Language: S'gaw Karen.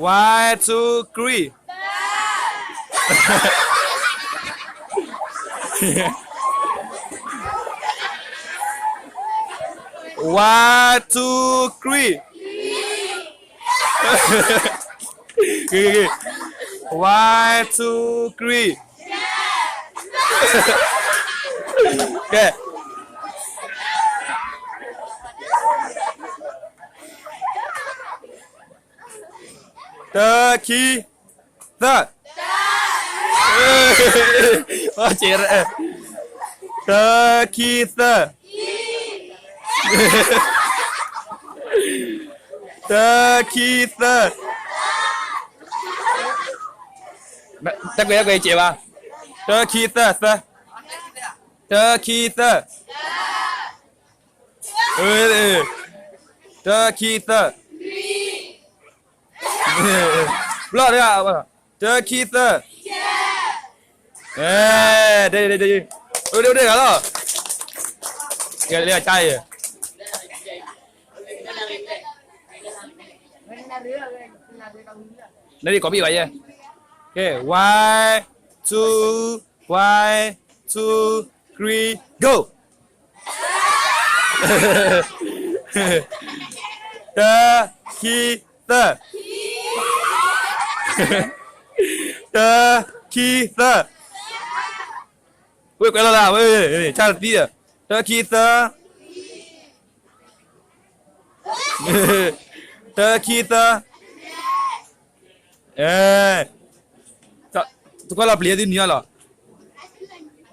One, two, three. One, two, three. One, two, three. ကဲ တၢ ခံ သၢ. တၢ ခံ သၢ. တၢ ခံ သၢ. တၢ်ကွဲး တၢ်ကွဲး ယကဲဘၣ်. တၢ ခံ သၢ သၢ. တၢ ခံ သၢ. တၢ ခံ သၢ. ဘျီၣ်တဂၤ, တၢ ခံ သၢ. အဲ, ဒ်ဒ်ဒ်, အိၣ်ဒ်အိၣ်ဒ်ဂၤလီၤ. ကဲလၢအတၢ်အံၤ, နဒ်ကိးဘ့ၣ်ဘၣ်ယဲ. ကဲ, one, two, one, two, three, go. တၢ ခံ သၢ. တၢ ခံ သၢ. ဝ့ၢ်ကွဲးလီၤလၢ်, ဝ့ၢ်, ဆၣ်တသံဒီး, တၢ ခံ သၢ. တၢ ခံ သၢ. အဲ, တကွၢ်လီၤပျံၤသုနံၤအီၤလီၤ.